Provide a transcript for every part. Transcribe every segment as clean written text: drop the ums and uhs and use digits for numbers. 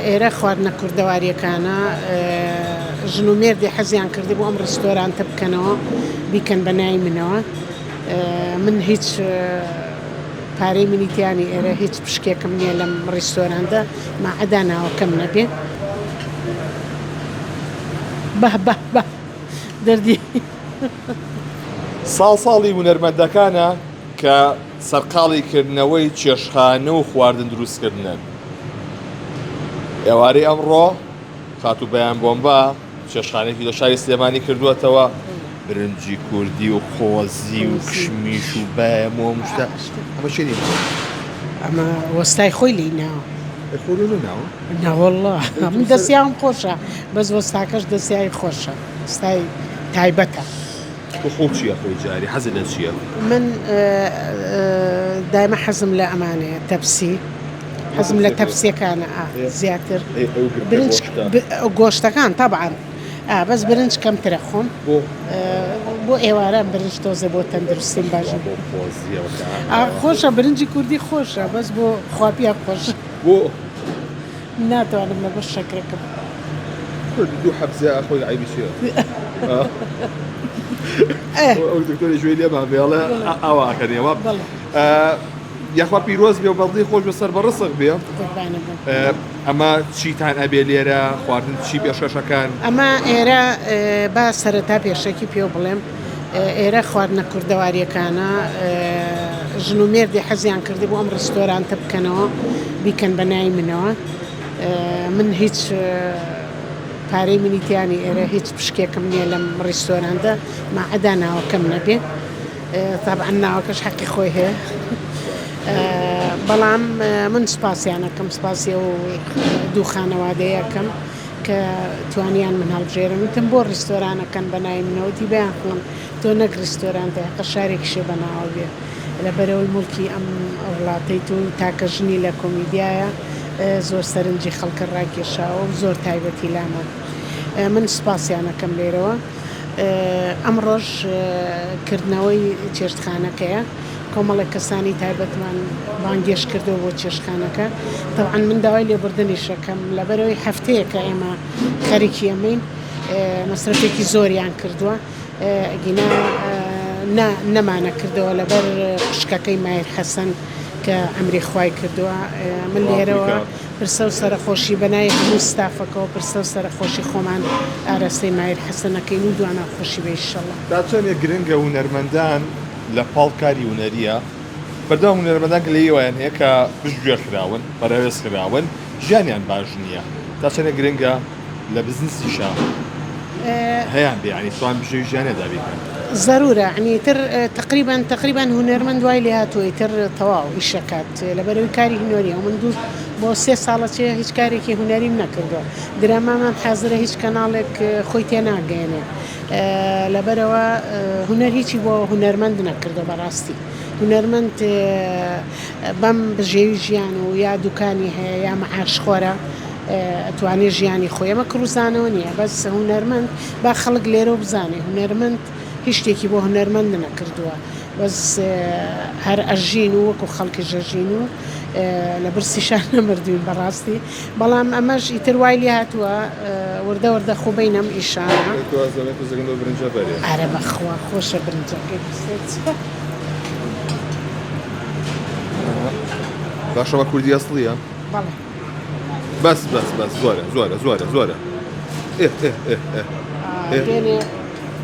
ئێرە خواردنە کوردەواریەکانە ژن و مێردی حەزیان کردبوو ئەم ڕیستۆرانتە بکەنەوە بیکەن بە ناوی منەوە من هیچ پارەی منی تیانی ئێرە هیچ پشکێکم نییە لەم ڕیستۆرانتە ماعەدا ناوەکەم نەبێ بە بە بە دەردی. ساڵ ساڵی هونەرمەندەکانە کە سەرقاڵی کردنەوەی چێشتخانە و خواردن دروستکردنن. ئێوارەی ئەمڕۆ خاتوو بەیان بۆمبا چێشتخانەیەکی لە شاری سلێمانی کردووەتەوە، برنجی کوردی و قۆزی و کشمیش و بایەم و ئەم شتە. ئەمە چێ لێی ناوە؟ ئەمە وەستای خۆی لێی ناوە. ئەی خۆ لێ نەناوە؟ نەوەڵڵا من دەستیاوم خۆشە بەس وەستاکەش دەستیاوی خۆشە وەستای تایبەتە. تۆ خۆو چیە خۆی جاری حەزت لە چیە؟ من دایمە حەزم لە ئەمانەیە تەپسی حەزم لە تەپسیەکانە زیاتر برنج گۆشتەکان تەبعەن بەس برنج کەمترە خۆم بۆ ئێواران برنج تۆزێ بۆ تەندروستیم باش خۆشە برنجی کوردی خۆشە بەس بۆ خواپیا خۆشە بۆ ناتوانم لەبەر شەکرەکەم. کورد دوو حەب زیا ئەخۆی عەیبی چیە؟ ئەو دکتۆری گوێی لێمان بێ ئەڵێ ئاوا ئەکەن ئێوە. یاخوا پیرۆز بێ و بەڵدی خۆش بێ سەر بە ڕسق بێ. ئەمە چیتان ئەبێ لێرە خواردن چی پێشکەشەکەن؟ ئەمە ئێرە با سەرەتا پێشەکی پێو بڵێم ئێرە خواردنە کوردەواریەکانە ژن و مێردی حەزیان کردبوو ئەم ڕیستۆرانتە بکەنەوە بیکەن بە ناوی منەوە من هیچ پارەی منی تیانی ئێرە هیچ پشکێکم نییە لەم ڕیستۆرانتە ماعەدا ناوەکەم نەبێ تابعەن ناوەکەش حەقی خۆی هەیە بەڵام من سوپاسیانەکەم سوپاسی ئەو دوو خانەوادەیەکەم کە توانیان من هەڵبژێرن وتم بۆ ڕیستۆرانەکەن بە ناوی منەوە وتی بەیان خان تۆ نەک ڕیستۆرانتە هەقە شارێکیشە بە ناوە بێ لەبەرئەوەی موڵکی ئەم وڵاتەیت و تاکە ژنی لە کۆمیدیایە زۆر سەرنجی خەڵکە ڕاکێشاوە و زۆر تایبەتی لامان من سوپاسیانەکەم لێرەوە ئەمڕۆش کردنەوەی چێشتخانەکەیە کۆمەڵێک کەسانی تایبەتمان بانگێشت کردووە بۆ چێشتخانەکە تەبعەن من داوای لێبوردنیش ئەکەم لەبەرئەوەی هەفتەیەکە ئێمە خەریکی ئەمەین مەسرەفێکی زۆریان کردووە ئەگینا نا نەمانە کردەوە لەبەر خوشکەکەی ماهیر حەسەن کە ئەمری خوای کردووە من لێرەوە پرسە و سەرەخۆشی بەناوی هەموو ستافەکەوە پرسە و سەرەخۆشی خۆمان ئاراستەی ماهیر حەسەن ئەکەین و دواناخۆشی بێ ئیشەڵا. تا چەندێک گرنگە هونەرمەندان لە پاڵ کاری هونەرییە بەردەوام هونەرمەندان گلەیی ئەوەیان هەیە کە پشتگوێ خراون، پەراوێز خراون، ژیانیان باش نییە، تا چەندێک گرنگە لە بزنسیشا هەیان بێ یانی توان بژێوی ژیانیان دابین کەن؟ زەرورە یانی ئیتر تەقریبەن تەقریبەن هونەرمەند وای لێهاتووە ئیتر تەواو ئیشەکات لەبەرئەوەی کاری هونەریە من دوو بۆ سێ ساڵە چێ هیچ کارێکی هونەریم نەکردووە درامامان حازرە هیچ کەناڵێک خۆی تێناگەیەنێ لەبەرئەوە هونەر هیچی بۆ هونەرمەند نەکردووە بەڕاستی هونەرمەند بەم بژێوی ژیان و یا دوکانی هەیە یا معاش خۆرە ئەتوانێ ژیانی خۆی ئەمە کڕوزانەوە نییە بەس هونەرمەند با خەڵک لێرەوە بزانێ هونەرمەند هیچ شتێکی بۆ هونەرمەند نەکردووە بەس هەر ئەژین و وەکو خەڵکیش ئەژین و لە برسیشان نەمردوین بەڕاستی بەڵام ئەمەش ئیتر وای لێ هاتووە وردە وردە خۆ بینە ئەم ئیشانە. ئەرە بەخوا خۆشە برنجەکەی بسێت. باشە بە کوردی ئەسڵیە؟ بەڵێ. بەس بەس بەس زۆرە زۆرە زۆرە زۆرە ئێ ئێ ئێ ئێ ئێ. دوێنێ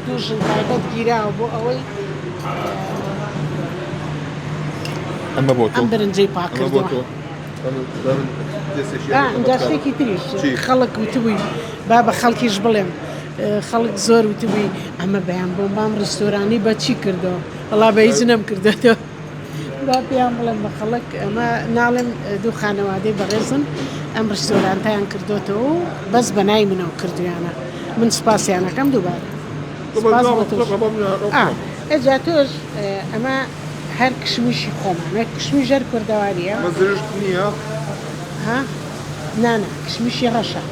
دوو ژن تایبەت گیراوە بۆ ئەوەی ئەمە بۆ تۆ ئەم برنجەی پاک ئەمە بۆ کردەوە. تۆ ئینجا شتێکی تریش خەڵک وتبووی با بە خەڵکیش بڵێم خەڵک زۆر وتبووی ئەمە بەیان بۆم بام ڕیستۆرانی بە چی کردەوە وەڵا بە هیچ نەمکردەوە با پێیان بڵێم بە خەڵک ئەمە ناڵێم دوو خانەوادەی بەڕێزن ئەم ڕیستۆرانتیان کردوتەوە و بەس بە نای منەوە کردویانە من سوپاسیانەکەم دووبارە سوپاس بۆ تۆش. ئێجا تۆش ئەمە هەر کشمیشی خۆمانە کشمیش هەر کوردەواریە. ئەمە زرشت نییە؟ ها نا نا کشمیشی ڕەشە.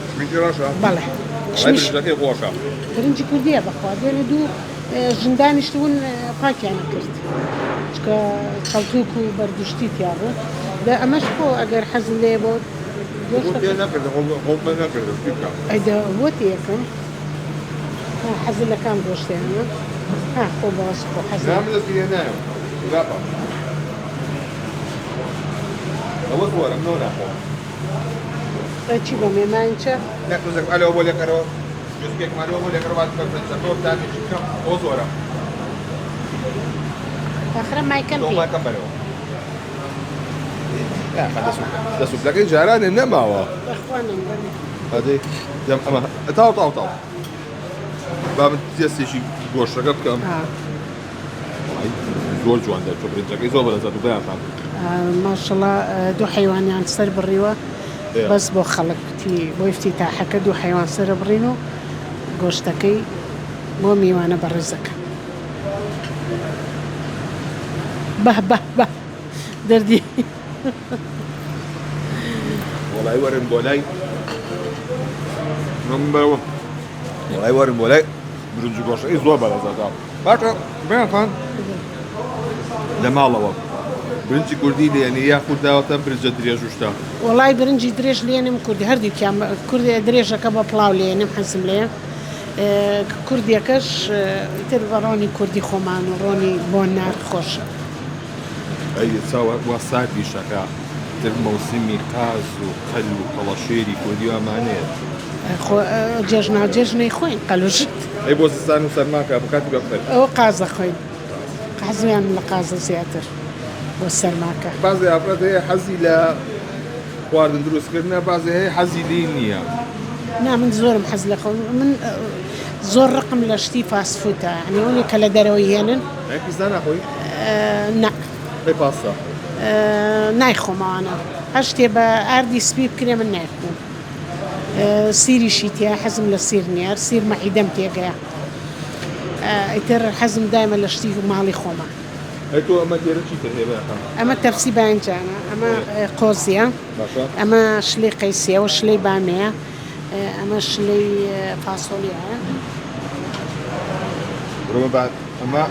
کشمیشی ڕەشە؟ بەڵێ. وەڵای برنجەکەی خۆشە. برنجی کوردیە بەخوا دوێنێ دوو ژن دانیشتبوون پاکیان ئەکرد چونکە چەڵتوک و بەردوشتی تیا بوو دە ئەمەش خۆ ئەگەر حەزت لێیە بۆ. خۆ تێ نەکردم خۆ پێ نەکردم چی بکەم؟ ئەی دە بۆ تێکەم ها حەزت لە کام گۆشتیانە ها خۆ باس خۆ حەز نا من دەستی لێ نایەم خراپە ئەوە زۆرە من ئەوە ناخۆم. ئەی چی بەمێ ماینچە؟ نە تۆزێک ئەلەوە بۆ لێکەرەوە جوزکێکم ئەلەوە بۆ لێکەرەوە با بە برنجەکەوە تامێکی بکەم ئەوە زۆرە. ئاخرە مایکەم پێ. دۆڵماکەم بەرەوە. دەسوپلەکەی جارانێ نەماوە. بەخوا نەماوە. ئەدەی دەم ئەمە تاو تاو تاو با من تێستێکی گۆشتەکە بکەم. زۆر جوان دەرچوو برنجەکەی زۆر بەلەزەت و بەیانتان. ماشەڵا دوو حەیوانیان سەر بڕیوە بەس بۆ خەڵک بۆ ئیفتیتاحەکە دوو حەیوان سەرە بڕین و گۆشتەکەی بۆ میوانە بەڕێزەکە. بە بە بە دەردی. وەڵای وەرن بۆ لای وەڵای وەرن بۆ لای برنج و گۆشەکەی زۆر بەلەزەتە. باشە بەیان لە ماڵەوە برنجی کوردی لێنی یاخود داوەتە برنجە درێژ و شتە؟ وەڵای برنجی درێژ لێنم کوردی هەردووکیان کوردی درێژەکە بە پڵاو لێنم حەزم لێیە کوردیەکەش ئیتر بە ڕۆنی کوردی خۆمان و ڕۆنی بۆ نار خۆشە. ئەی ئێستا وا ساردیشەکە تر مەوسیمی قاز و قەل و کەڵەشێری کوردی و ئەمانەیە. خۆ جێژنا جێژنەی خۆین قەل و شت. ئەی بۆ زستان و سەرماکە بۆ کاتی بەفر؟ ئەوە قاز ئەخۆین حەزیان لە قازە زیاتر بۆ سەرماکە. بازێ ئافرەت هەیە حەزی لە خواردن دروست کردنە بازێ هەیە حەزی لێی نییە. نا من زۆرم حەز لە خۆ من زۆر ڕقم لە شتی فاست فوتە یعنی ئەونی کە لە دەرەوەی هێنن. ئەی پیزا ناخۆی؟ نا. ئەی پاستا؟ نایخۆم ئەوانە هەر شتێ بە ئاردی سپی بکرێ من نایخۆم سیریشی تیا حەزم لە سیر نییە هەر سیر مەعیدەم تێگەیە ئیتر حەزم دایمە لە شتی ماڵی خۆمە. ئەی تۆ ئەمە لێرە چیتر هەیە بەخان؟ ئەمە تەپسی باینجانە ئەمە قۆزیە ئەمە شلەی قەیسیە ئەوە شلەی بامێیە ئەمە شلەی فاسۆلیایە. بڕۆ با ئەمە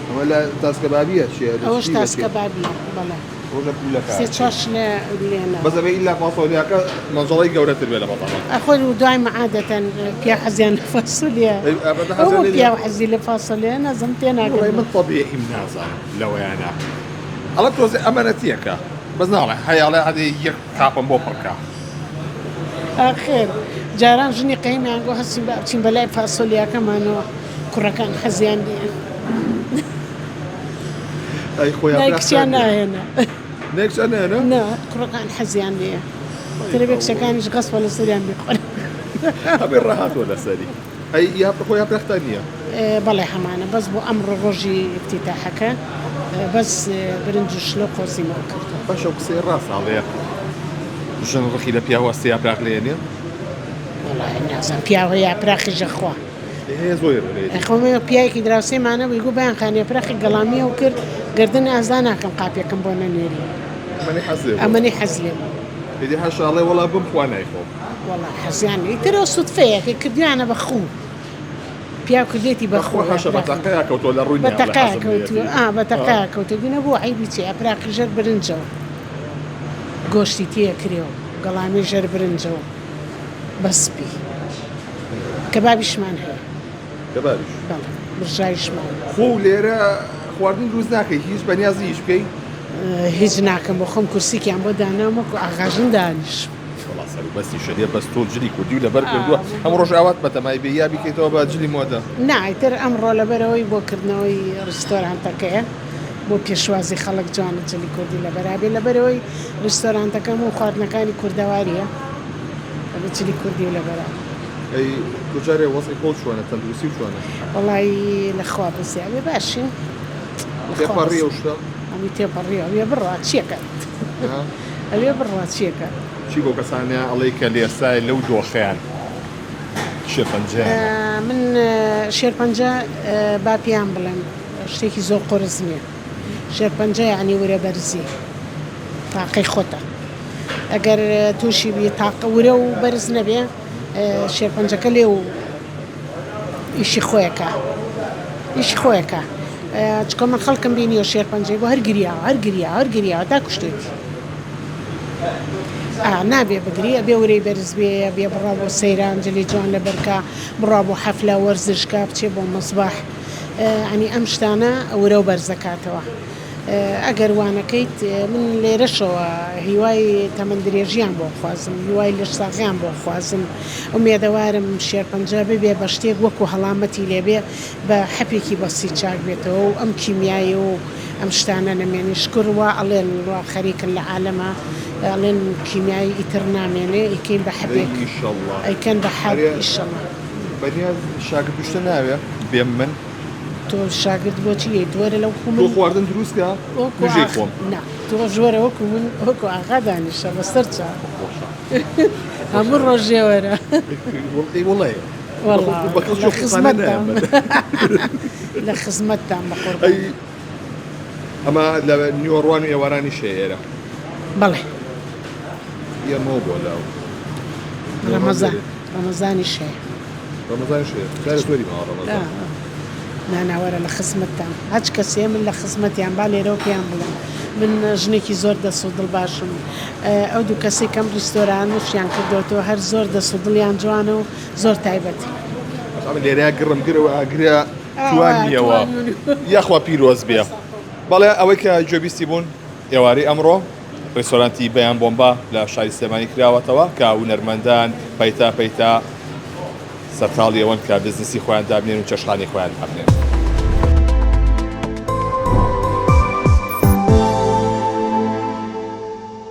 ئەمە لە تاسکەبابیە چیە؟ ئەوەش تاسکەبابیە بەڵێ. ڕۆژە پولەکە سێ چوار شلە لێنە. بەس ئەبێ ئیلا فاسۆلیاکە مەنجەڵەی گەورەتر بێ لە بەتاڵە. ئەخۆ دوای عادەتەن پیاو حەزیان لە فاسۆلیا ئەوە پیاو حەزی لە فاسۆلیا نازم تێناگەم. وەڵای من تەبیعیم نازانم لەوەیانە ئەڵێ تۆزێ ئەمەنەتیەکە بەس ناڵێ هەیە ئەڵێ ئەدێ یەک قاپم بۆ پڕکە. ئاخر جاران ژنی قەیمیان گۆ هەستین با بچین بەلای فاسۆلیاکەمانەوە کوڕەکان حەزیان لێیە. ئەی خۆ نای کچیان ناهێنا. نای کچیان ناهێنا؟ نا کوڕەکان حەزیان لێیە. ترەبێ کچەکانیش غەسبە لەسەریان بیخۆن. ئەبێ ڕاهاتوە لەسەری. ئەی خۆ یاپرەختان نییە؟ بەڵێ هەمانە بەس بۆ ئەمڕۆ ڕۆژی ئیفتیتاحەکە بەس برنج و شلە و قۆزیمان کردووە. باشە ئەو قسەیە ڕاستە ئەڵێ ژن ڕقی لە پیاو هەستێ یاپراخ لێنێ؟ وەڵای نازانم پیاو هەیە یاپراخیش ئەخوا. هەیە زۆری ڕێ خۆ پیاوێکی دراوسێمانە بوو گوو بەیان خان یاپراخی گەڵامیەو کرد گەردن ئازا ناکەم قاپێکم بۆ نەنێری. ئەمەنەی حەز لێ بوو. ئەمەنەی حەز لێ بوو. ئیدی هەشا ئەڵێ وەڵا بمخوا نایخۆم. وەڵا حەزیان لێ ئیتر ئەو سوتفەیە کە کردویانە بە خوو پیاو کردێتی بە خوو بەخوا حەشە بە تەقەیا کەوتوە لە ڕووی بە تەقەیا کەوتوە ئا بە تەقەیا کەوتوە گونە بۆ عەیبی چیە ئەپراقی ژەر برنجەوە گۆشتی تێ کرێ و گەڵامی ژەر برنجەوە بە سپی کەبابیشمان هەیە. کەبابیش؟ بەڵێ برژاویشمان. خۆ لێرە خواردن دروست ناکەی هیچ بەنیازی هیچ بکەی؟ هیچ ناکەم بۆ خۆم کورسیکیان بۆ داناوم وەکو ئاغاژن دانیشم. وەڵا سەروبەستی شەریە بەس تۆ جلی کوردیو لەبەر کردووە هەموو ڕۆژ ئاوات بەتەمای بێی یا بیکەیتەوە بە جلی مۆدە؟ نا ئیتر ئەمڕۆ لەبەرئەوەی بۆ کردنەوەی ڕیستۆرانتەکەیە بۆ پێشوازی خەڵک جوانە جلی کوردی لەبەرا بێ لەبەرئەوەی ڕیستۆرانتەکە هەموو خواردنەکانی کوردەواریە ئەبێ جلی کوردیو لەبەرا بێ. ئەی تۆ جارێ وەزعی خۆت چۆنە تەندروستی چۆنە؟ وەڵایی لە خوا بەزیاد بێ باشین. تێپەڕی ئەو شتە؟ هەمووی تێپەڕیوە ئەوێ بڕوا چیەکات ئەوێ بڕوا چیەکات. چی بەو کەسانە ئەڵێی کە لێستا لەو دۆخەیان شێرپەنجەیانە؟ من شێرپەنجە با پێیان بڵێم شتێکی زۆر قورس نییە شێرپەنجە یانی ورە بەرزی تاقەی خۆتە ئەگەر تووشی بی تاقە ورە و بەرز نەبێ شێرپەنجەکە لێ و ئیشی خۆیەکە ئیشی خۆیەکە چکە من خەڵکم بینیوە شێرپەنجەی بۆ هەر گریاوە هەر گریاوە هەر گریاوە تا کوشتێتی. ئا نابێ بگری ئەبێ ورەی بەرز بێ ئەبێ بڕا بۆ سەیران جلی جوان لەبەر کا بڕا بۆ حەفلە وەرزش کا بچێ بۆ مەسبەح یانی ئەم شتانە ورەو بەرز دەکاتەوە ئەگەر وانەکەیت من لێرەشەوە هیوای تەمەن درێژیان بۆ خوازم هیوای لەش ساغیان بۆ خوازم ئومێدەوارم شێرپەنجە ببێ بە شتێک وەکو هەڵامەتی لێبێ بە حەپێکی بەسیت چاک بێتەوە و ئەم کیمیایی و ئەم شتانە نەمێنێ شکور وا ئەڵێن وا خەریکن لە عالەما ئەڵێن کیمیایی ئیتر نامێنێ ئیکەین بە حەپێک ئیشەڵا ئەیکەن بە حەپ ئەرێ ئیشەڵا. بەنیاز شاگرد و شتە ناوێ بێم من. تۆ شاگرد بۆچی یەیت وەرە لە وەکو تۆ من خواردن دروست کە وەکو منیش ئاخ ئەیخۆم. نا تۆش وەرە وەکو من وەکو ئاغا دانیشە بەسەر چاو خۆشە هەموو خۆشە ڕۆژێ وەرە. ئەی وەڵێ وەڵا بە خەڵکی لە ئەو قسانە خزمەتتام نایەم بەد. لە خزمەتتام ئەی بەقوربان. ئەمە لە نیوەڕوان و ئێوارانیش هەیە ئێرە؟ بەڵێ. ئێمەوە بۆ لاو ڕەمەزان ڕەمەزانیش هەیە. ڕەمەزانیش هەیە جارێ زۆری ماوە ڕەمەزان. نا نا وەرە لە خزمەتتام هەچ کەسێ من لە خزمەتیان با لێرەوە پێیان بڵێم من ژنێکی زۆر دەست و دڵ باشم ئەو دوو کەسەی کەم ڕیستۆرانشیان کردۆتەوە هەر زۆر دەست و دڵیان جوانە و زۆر تایبەتن. باشە لێرەیا گڕم گرەوە ئاگرە توانیەوە یاخوا پیرۆز بێ. بەڵێ ئەوەی کە گوێبیستی بوون ئێوارەی ئەمڕۆ ڕێستۆرانتی بەیان بۆمبا لە شاری سلێمانی کراوەتەوە کە هونەرمەندان پەیتا پەیتا سەرقاڵی ئەوەن کە بزنسی خۆیان دابنێن و چێشتخانەی خۆیان دابنێن.